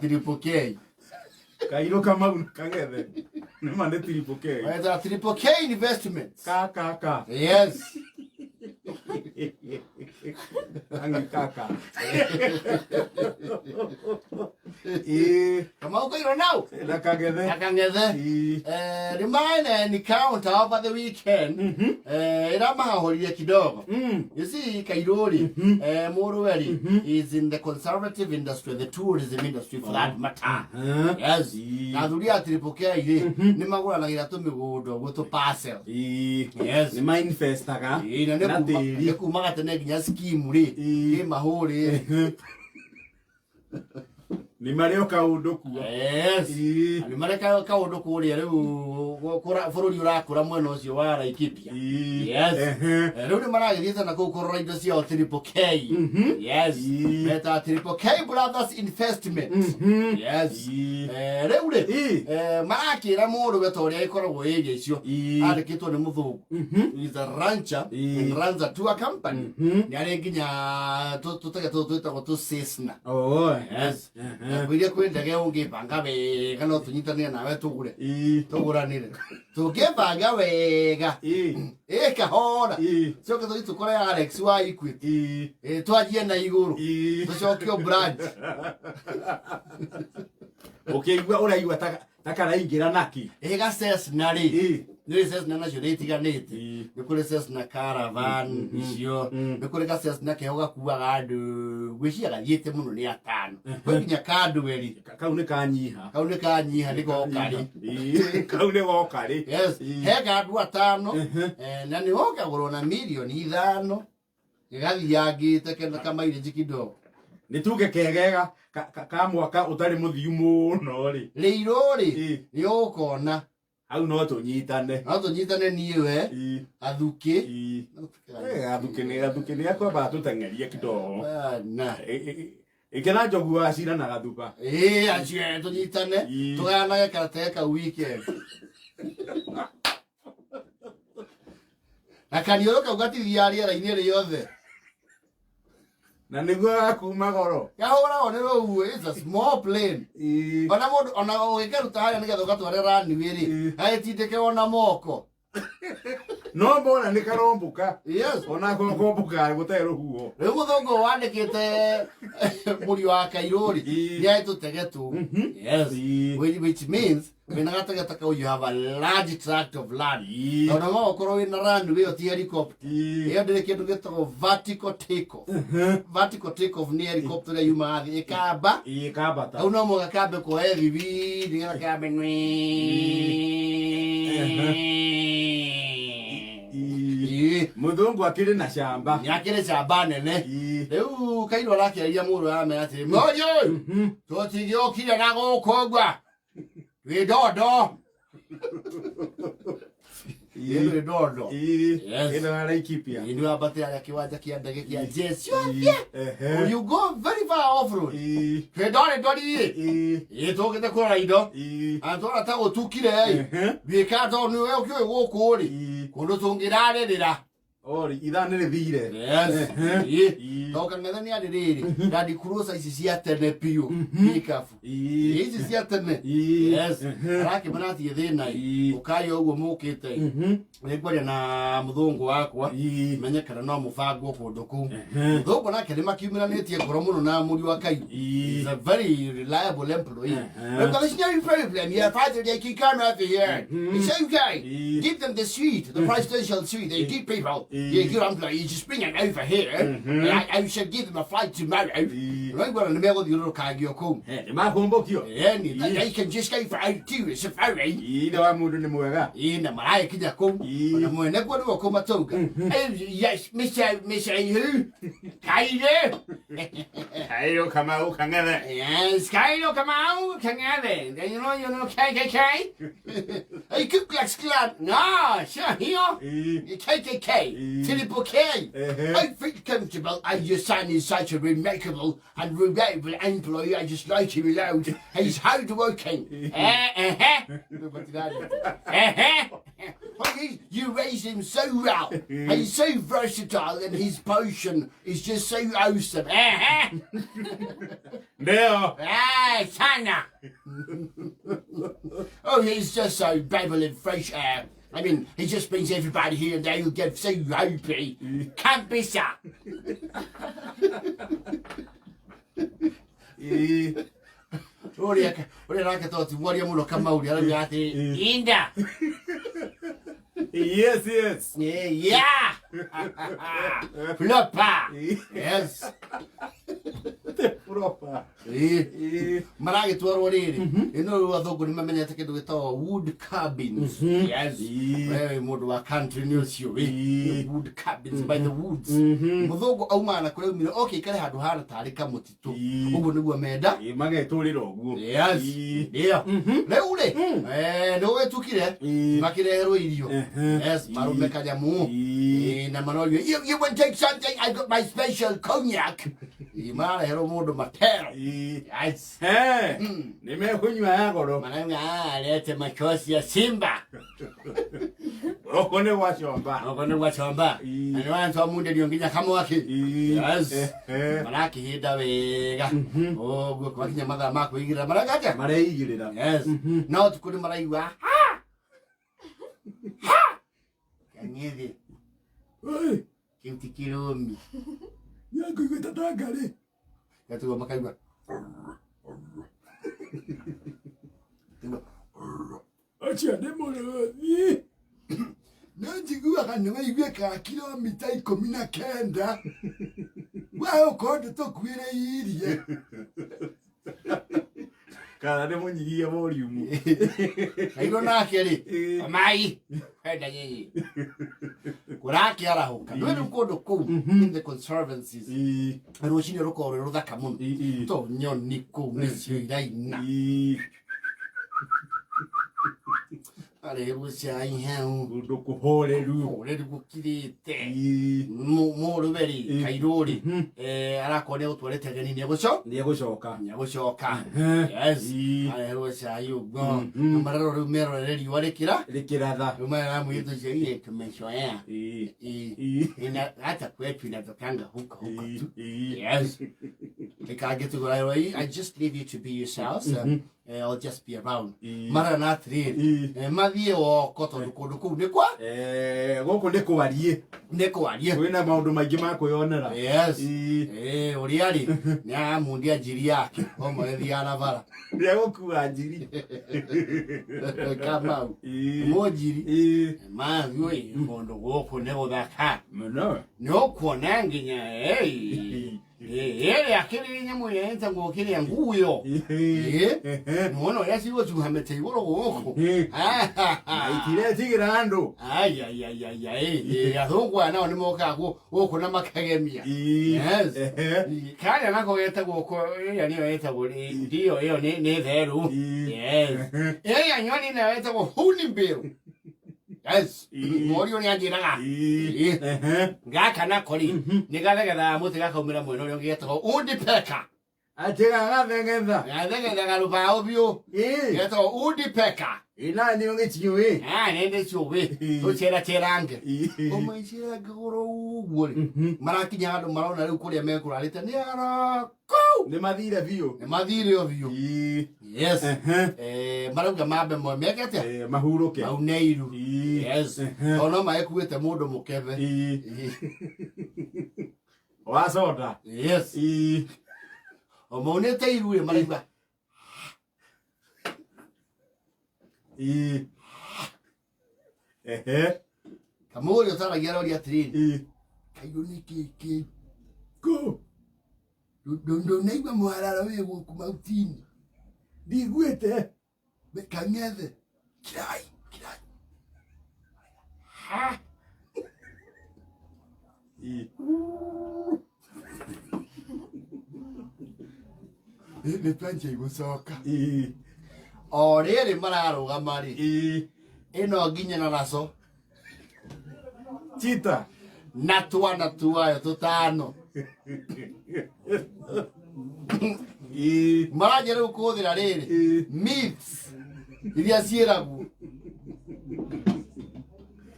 Triple K. Kairũ Kamau na Kang'ethe nĩma nĩ Triple K. Wetha Triple K Investments. Ka ka ka. Yes. Angi kaka. Ĩĩ. Kamau Kairũ nau. Na Kang'ethe. Na Kang'ethe. Ĩĩ. Remind and encounter over the weekend. Ĩramahahũrire kidogo. You see, Kairũ rĩ, mũrũwe rĩ, is in the conservative industry, the tourism industry for that matter. Yes. Ii. Na athuri a Triple K rĩ, nĩ magũranagĩra tũmĩgũnda ũguo tũ parcel. Ĩĩ. Yes. Nĩ mainvestaga. Ĩĩ, na nĩ Na kuma- tĩri. nĩ kumaga tene nginya scheme rĩ, Ii. ĩ mahũrĩ. Nĩ marĩ o kaũndũ kuo. Yes. Ĩĩ. Na nĩ marĩ kaũndũ kũrĩa rĩu bũrũri ũrakũra mwena ũcio wa Laikipia. Ĩĩ. Yes. Ehe. Rĩu nĩ maragĩthiĩte na kũu kũrora indo ciao Triple K. Yes. Ĩĩ. Meta Triple K Brothers Investment. Yes. Ĩĩ. Rĩu rĩ, Ĩĩ. marakĩra mũrũwe ta ũrĩa ĩkoragwo ĩria icio. Ĩĩ. Andĩkĩtwo nĩ mũthũngũ. He's a rancher and runs a tour company. Nĩ arĩ nginya tũtege tũtũ twĩtagwo tũ Cessna. Oh. Yes. Ngwĩria kwĩ ndege ũngĩbanga wega no tũnyitanĩre nawe tũgũre. Ĩĩ. Tũgũranĩre. Tũngĩbanga wega. Ĩĩ. Ĩ kahora. Ĩĩ. Coke tũthiĩ tũkore Alex wa Equity. Ĩĩ. Ĩ twanjie na igũrũ. Ĩĩ. Tũcoke o branch. Ũkĩigua ũraigua ta karaingĩra naki. Ĩ ga Cessna rĩ. Ĩĩ. Nĩ Cessna nacio nĩ itiganĩte. Ĩĩ. Nĩ kũrĩ Cessna Caravan icio. Nĩ kũrĩ ga Cessna keho gakuaga andũ ngwĩciria gathiĩte mũno nĩ atano. Kwĩ nginya kandweri. Kau nĩ kanyiha. Kau nĩ kanyiha nĩ gokarĩ. Ĩĩ. Kau nĩ gokarĩ. Yes. Ĩĩ. He ga andũ atano. Na nĩ gokagũrwo na mirioni 5 gĩgathiangĩte kena kamairĩnji kidogo. Nĩ tuge kegega ka mwaka ũtarĩ mũthiu mũno rĩ. Rĩirũ rĩ Ĩĩ. nĩ ũkona. Hau no tũnyitane. No tũnyitane niĩ we Ĩĩ. Gathukĩ. Ĩĩ. Gathukĩ nĩ gakwamba tũteng'erie kidogo. Bana. Ĩkĩra njogu wa cira na gathuba. Ĩĩ acio tũnyitane Ĩĩ. tũgayanage karatege kau weekend. Na kaniũrũ kau gatithiaga rĩera-inĩ rĩothe. Na nĩguo gakuma goro. Kahũragwo nĩ rũhuho, it's a small plane. Ĩĩ. Ona mũndũ ona ũgĩkaruta harĩa nĩgetha ũgatware runway rĩ, Ĩĩ. gagĩtindĩke ona moko. No mbona nĩ karombũka. Yes. Ona kombũka gũtarĩ rũhuho. Rĩu mũthũngũ wandĩkĩte mũriũ wa Kairũ rĩ, Ĩĩ. nĩ arĩ tũtege tũu. Yes. Ĩĩ. Which means wĩna gatege ta kau you have a large tract of land. Ĩĩ. Tondũ no ũkorwo wĩna runway ĩyo ti helicopter. Ĩĩ. Ĩyo ndĩrĩ kĩndũ gĩtagwo vertical take off. Vertical take off nĩ helicopter ĩrĩa yumaga thĩ ĩkamba. Ĩĩ kambata. Hau no mũhaka kambe kuoya thibi nĩgetha kambe Ĩĩ. Ĩĩ. Mũthũngũ akĩrĩ na camba. Nĩ akĩrĩ camba nene. Ĩĩ. Rĩu Kairũ arakĩaria mũrũ aramera atĩrĩ mũriũ tũtigĩũkire na gũkũ ũguo twĩ ndondo. Ĩĩ twĩ ndondo. Ĩĩ. Yes. Ĩno ya Laikipia. Ĩĩ nĩ wambatĩra harĩa kĩwanja kĩa ndege kĩa Jesu. Ĩĩ. Ehe. You go very far off road. Ĩĩ. Twĩ ndore ndori ĩ. Ĩĩ. Ĩĩ tũkĩte kũrora indo. Ĩĩ. Atwara ta gũtukire ĩ. Ehe. Gwĩka tondũ nĩwe ũkĩũĩ gũkũ rĩ. Ĩĩ. Kũndũ tũngĩrarĩrĩra. Ori, ithaa nĩ rĩthire. Yes. Ehe. Ĩĩ. Ĩĩ. Tondũ Kang'ethe nĩ arĩ rĩrĩ. Land Cruiser ici cia tene biũ. Pickup. Ĩĩ. Ici cia tene. Ĩĩ. Yes. Ehe. Arakĩmera atĩ thĩna ĩ. Ĩĩ. Ũkai ũguo mũkĩte ĩ. Nĩ ngwaria na mũthũngũ wakwa. Ĩĩ. Menye kana no mũbangwo kũndũ kũu. Ehe. Mũthũngũ nake nĩ makiumĩranĩtie ngoro mũno na mũriũ wa Kairũ. Ĩĩ. He's a very reliable employee. Uh-huh. We've got this no problem. Yeah, father, they can come over here. It's okay. Ĩĩ. Give them the suite, the presidential suite. They give people. Ĩĩ. Yeah, good employees. Just bring them over here. And I shall give them a flight tomorrow. Ĩĩ. Right, well, nĩ megũthiũrũrũkangio kũu. Eh, nĩ mahumbũkio. Yani, they can just go for out to a safari. Ĩĩ, ithe wa mũndũ nĩ mwega. Ĩĩ, na maragĩkinya kũu. Ĩĩ. Ona mwene kuo nĩwe kũmatũnga. Yes, Mr. Mr. Who? Kairũ. Kairũ Kamau Kang'ethe. Yes, Kairũ Kamau Kang'ethe. You know, KKK? Hey, Ku Klux Klan. No, sure, here. Ĩĩ. KKK. Ĩĩ. Triple K. Ehe. I feel comfortable and your son is such a remarkable and reliable employee. I just like him a lot. He's hard working. Well, you raised him so well. He's so versatile and his potion is just so awesome. Ndio. Ah. Mbaya sana. Oh, he's just so bubbling fresh air. I mean, he just brings everybody here and they will get so happy. Kabisa. Ũrĩa ũrĩa nake to ti mwaria mũno Kamau arauga atĩ inda. Yes, yes. Yeah. Flopa. Yes. Proper. Ĩĩ. Maragĩtwarwo rĩrĩ ĩno rĩu athũngũ nĩ mamenyete kĩndũ gĩtagwo wood cabins. Yes. Ĩĩ. Wewe mũndũ wa country nĩ ũcio ĩ. Ĩĩ. Wood cabins by the woods. Mũthũngũ aumaga na kũrĩa aumire oke ikare handũ hana tarĩ kamũtitũ. Ĩĩ. Ũguo nĩguo menda. Ĩĩ, magetũrĩra ũguo. Yes. Ĩĩ. Ndio. Rĩu rĩ, nĩ gũgĩtukire Ĩĩ. makĩreherwo irio. Ehe. Yes, marume kanyamu. Ĩĩ. Ĩĩ, na marorio you want take something, I got my special cognac. Ĩĩ, marareherwo mũndũ matero. Ĩĩ. Yes. He, nĩ mekũnyua ya goro. Marauga "Ah, lete machozi ya simba." Gũkũ nĩ gwa comba. Gũkũ nĩ gwa comba. Ĩĩ. Na nĩ wancomunderio nginya kamwaki. Ĩĩ. Yes. Ehe. Marakĩhĩnda wega. Ũguo kwakinya mathaa ma kwĩigĩrĩra marauga atĩa? Mareigĩrĩra. Yes. No ũtukũ nĩ maraigua ha! Ha! Kang'ethe, Oi, kĩu ti kĩrũmi. nĩngũiguĩte ta ngarĩ. Gatuo makaigua. Tigua. Ũcio nĩ mũrũthi. No njiguaga nĩ waiguĩkaga kilomita 19 we ũkorwo ndũtũkuĩrĩirie. Kana nĩ mũnyihie volume. Kairwo nake rĩ, Ĩĩ. mai, enda nyinyi. Kũrakĩarahũka. Nĩ rĩu kũndũ kũu in the conservancies. Ĩĩ. Rũcinĩ rũkoragwo rwĩ rũthaka mũno. Ĩĩ. To nyoni kũu nĩcio iraina. Ĩĩ. Arerwo cai hau. Kũndũ kũhoreru. Kũrĩru gũkirĩte. Ĩĩ. Mũrũwe rĩ, Ĩĩ. Kairũ rĩ, arakorwo nĩ egũtwarĩte ageni nĩ egũcoka. Nĩ egũcoka. Nĩegũcoka. Ehe. Yes. Ĩĩ. Areherwo cai ũguo. Na mararora rĩu merorere riũa rĩkĩra. Rĩkĩratha. Rĩu maramwĩra ũcio iye tumezoea. Ĩĩ. Ĩĩ. Ĩĩ. Ina hata kwetu inatokanga huko huko tu. Ĩĩ. Yes. Ikangĩtugũra I just leave you to be yourselves. I'll just be around. Ĩĩ. Mara na atĩrĩrĩ. Ĩĩ. Mathiĩ woko tondũ kũndũ kũu nĩ kwa Gũkũ nĩ kwarie. nĩ kwarie. Kwĩna maũndũ maingĩ ma kwĩyonera. Yes. Ĩĩ. Ũrĩa rĩ nĩ aramundia njiri yake omwe thiaga na bara. Nĩ egũkua njiri. Kamau. Ĩĩ. Mũnjiri. Ĩĩ. Mathiĩ kũndũ gũkũ nĩ gũthaka. Mũno. Nĩ ũkuona nginya ĩrĩa kĩrĩ nyamũ ĩrĩa ĩtagwo kĩrĩa nguyo. Ĩĩ. Ehe. Nĩwona ũrĩa cigũcuha mĩtĩ igũrũ gũkũ. Ĩĩ. Na itiretigĩra andũ. Ai, athũngũ aya nao nĩ mokaga gũkũ na makagemia. Ĩĩ. Yes. Ehe. Karĩa nako getagwo ĩrĩa nĩyo ĩtagwo ndiyo ĩyo nĩ theru. Ĩĩ. Yes. Ehe. Ĩrĩa nyoni nayo ĩtagwo huni-mbiru. Yes. Ĩĩ. Mũriũ nĩ anjĩraga. Ĩĩ. Ĩĩ. Ehe. Gaka nako rĩ nĩ gathegethaga mũtĩ gakaumĩra mwena ũrĩa ũngĩ getagwo undipeka. Atĩ gagathegetha. Gathegethaga rũbaũ biũ. Ĩĩ. Getagwo undipeka. Ĩ na nĩ ũgĩciũĩ. Ah, nĩ ndĩciũĩ. Ĩĩ. Tũceracerange. Ĩĩ. Ũmaicĩrange gũrũ ũguo rĩ. Marakinya handũ marona rĩu kũrĩa mekũrarĩte nĩ haroko. Nĩ mathire biũ. Nĩ mathire o biũ. Ĩĩ. Yes. Ehe. Marauga mambe mo meke atĩa? Mahurũke. Maune iru. Ĩĩ. Yes. Ehe. Tondũ no magĩkuĩte mũndũ mũkebe. Ĩĩ. Ĩĩ. Wa soda. Yes. Ĩĩ. O maunĩte iru rĩ maraigua Ĩĩ. Ehe. Kamũrĩ ũtaragia aroria atĩrĩrĩ. Ĩĩ. Kairũ nĩ kĩĩ kĩu? Kũ. Ndũnaigua mũhararo wĩ gũkũ mauti-inĩ? Ndiguĩte. Kang'ethe. Kirai, kirai. Ha! Ĩĩ. Nĩ twanjia gũcoka. Ĩĩ. O rĩrĩ mararũgama rĩ. Ĩĩ. Ĩno nginya na raco Chita. na twana tuayo tũtano. Ĩĩ. Maranjia rĩu kũhũthĩra rĩrĩ Ĩĩ. myths iria ciĩragwo.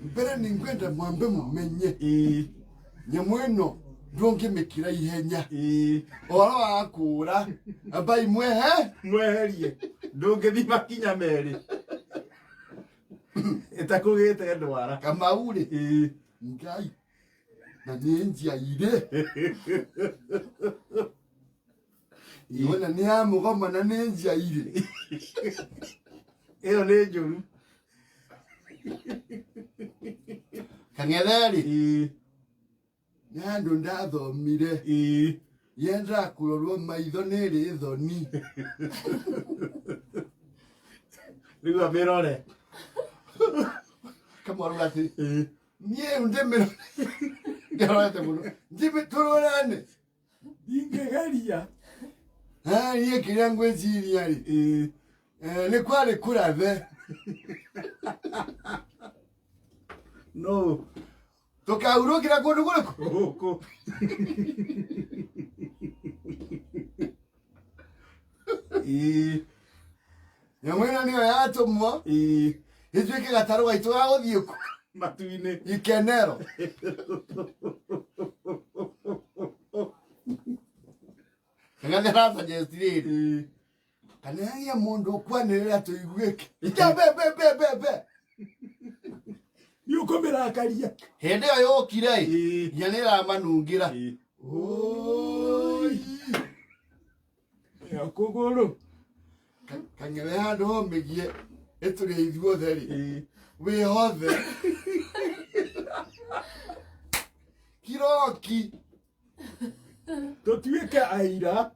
Mbere nĩ ngwenda mwambe mũmenye Ĩĩ. nyamũ ĩno Ndũngĩmĩkĩra ihenya. Ĩĩ. Ũhoro wa kũra amba imwehe. Mweherie ndũngĩthiĩ makinya merĩ ĩtakũgĩte ndwara. Kamau rĩ. Ĩĩ. Ngai na nĩ njiaire iona nĩ ya mũgoma na nĩ njiaire. Ĩyo nĩ njũru. Kang'ethe rĩ. Ĩĩ. Nĩ handũ ndathomire. Ĩĩ. Yendaga kũrorwo maitho nĩ ĩrĩ thoni. Rĩu amĩrore. Kamwarũ atĩ Ĩĩ. niĩ ndĩmĩrore ndĩrorete mũno ndĩmĩ tũrorane. Ingĩgeria. Niĩ kĩrĩa ngwĩciria rĩ. Ĩĩ. Nĩ kwarĩ kũrathe. No. Tũkahurũkĩra kũndũ kũrĩkũ? Gũkũ. Ĩĩ. Nyamũ ĩno nĩyo yatũmwo. Ĩĩ. Ĩtuĩke gatarũ gaitũ ga gũthiĩ kũ? Matu-inĩ. Ikenero. Kang'ethe arasuggest rĩrĩ. Ĩĩ. Kana hagĩe mũndũ ũkwanĩrĩra tũiguĩke. Be be be be be. Nĩ ũkũmĩrakaria. Hĩndĩ ĩyo yũkire ĩ, Ĩĩ. nginya nĩ ĩramanungĩra. Ĩĩ. Oi. Ĩyo kũgũrũ. Kang'ethe handũ homĩgie ĩtũrĩe ithuothe rĩ. Ĩĩ. Wĩhothe. Kiroki. Tũtuĩke aira.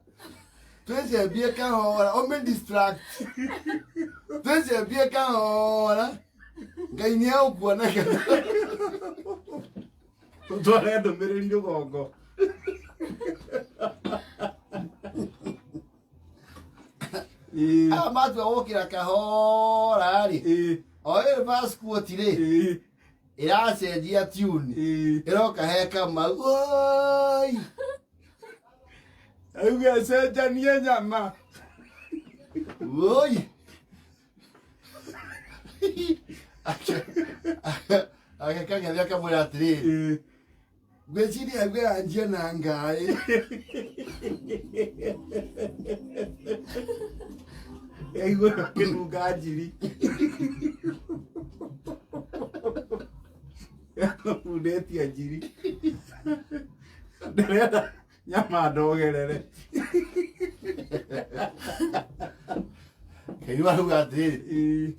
Twĩcembie kahora ũmĩ distract. Twĩcembie kahora. Ngai nĩ egũkuona. Tũtware ndũmĩrĩri rũgongo. Ĩĩ. Aya matua gũkĩra kahora rĩ. Ĩĩ. O ĩrĩ passport rĩ. Ĩĩ. Ĩracenjia tune. Ĩĩ. Ĩroka he Kamau. Oi. Auge acenjanie nyama. Oi. Ake Kang'ethe akamwĩra atĩrĩrĩ. Ĩĩ. Ngwĩciria auge anjie na ngaĩ. Aigua kĩnunga njiri. Undĩtie njiri. Ndĩrenda nyama ndogerere. Kaigua arauga atĩrĩrĩ. Ĩĩ.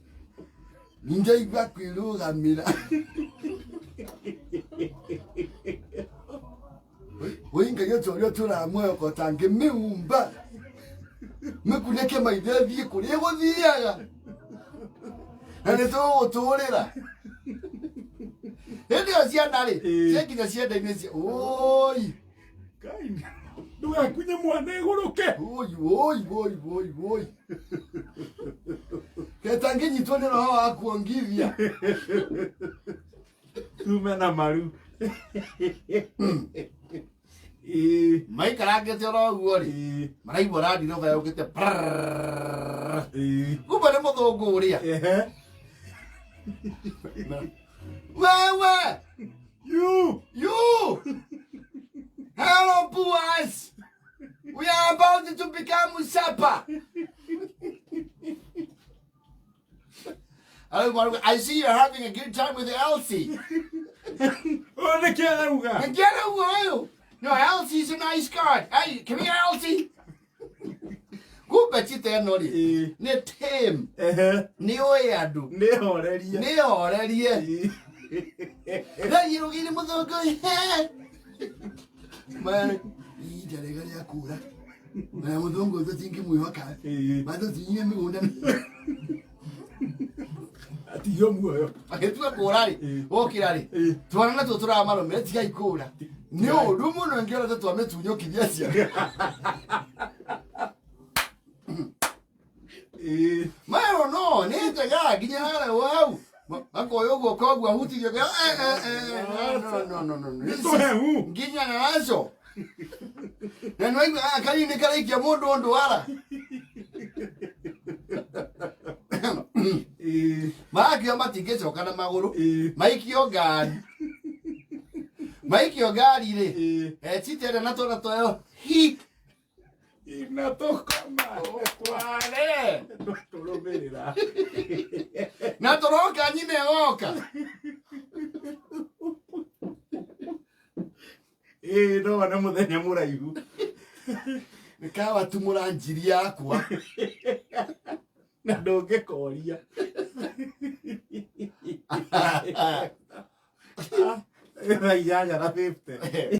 Nĩndaigua kwĩrũgamĩra. Wĩ Ngai ũcio ũrĩa ũtũraga muoyo ko tangĩmĩumba mĩkunĩke maitho ĩthiĩ kũrĩa ĩgũthiaga na nĩ tũgũgũtũrĩra. Hĩndĩ ĩyo ciana rĩ, Ĩĩ. ciakinya cienda-inĩ cia oi. Ngai, ndũgakunye mwana ĩgũrũke. Oi oi oi oi oi. Ketangĩnyitwo nĩ roho wa kuongithia. Tume na maru. Ĩĩ. Maikarangĩte oro ũguo rĩ. Ĩĩ. Maraigua Land Rover yũkĩte prrrr. Ĩĩ. Kumbe nĩ mũthũngũ ũrĩa. Ehe. Wewe! You! You! Hello, boys! We are about to become supper. I see you're having a good time with Elsie. Ũyũ nĩkĩ arauga? Get a while. No, Elsie's a nice guy. Hey, come here, Elsie. Kumbe chita ĩno rĩ Ĩĩ. nĩ tame, Ehe. nĩ ũĩ andũ, Nĩ horerie. nĩ horerie. Ĩĩ. Rĩu mũthũngũ. Man, ihinda rĩega rĩa kũra. Na mũthũngũ ũcio tingĩmwĩhoka. Ĩĩ. Matũtinyie mĩgũnda. Atigio muoyo. Agĩtua kũra rĩ, Ĩĩ. gũkĩra rĩ, Ĩĩ. twana natuo tũramarũmĩrĩra Tigai kũra. Nĩ ũru mũno ingĩona ta twamĩtunyũkithia ciana. Ĩĩ. Mero no, nĩ njega nginya harĩa hau. Akoya ũguo koguo ahutirie no no no no no. Nĩ tũhehu. Nginya na naco. Na nĩwaigua gaka kanini karaikia mũndũ ndwara. Ĩĩ. Marakio matingĩcoka na magũrũ. Ĩĩ. Maikio ngari. Maikio ngari rĩ, Ĩĩ. etite na twana twayo hi Ina tũkoma tware tũrũmĩrĩra. Na tũroka nyina ĩgoka. Ĩĩ no nĩ mũthenya mũraihu. Nĩkawatumũra njiri yakwa. Na ndũngĩkoria. 8:50.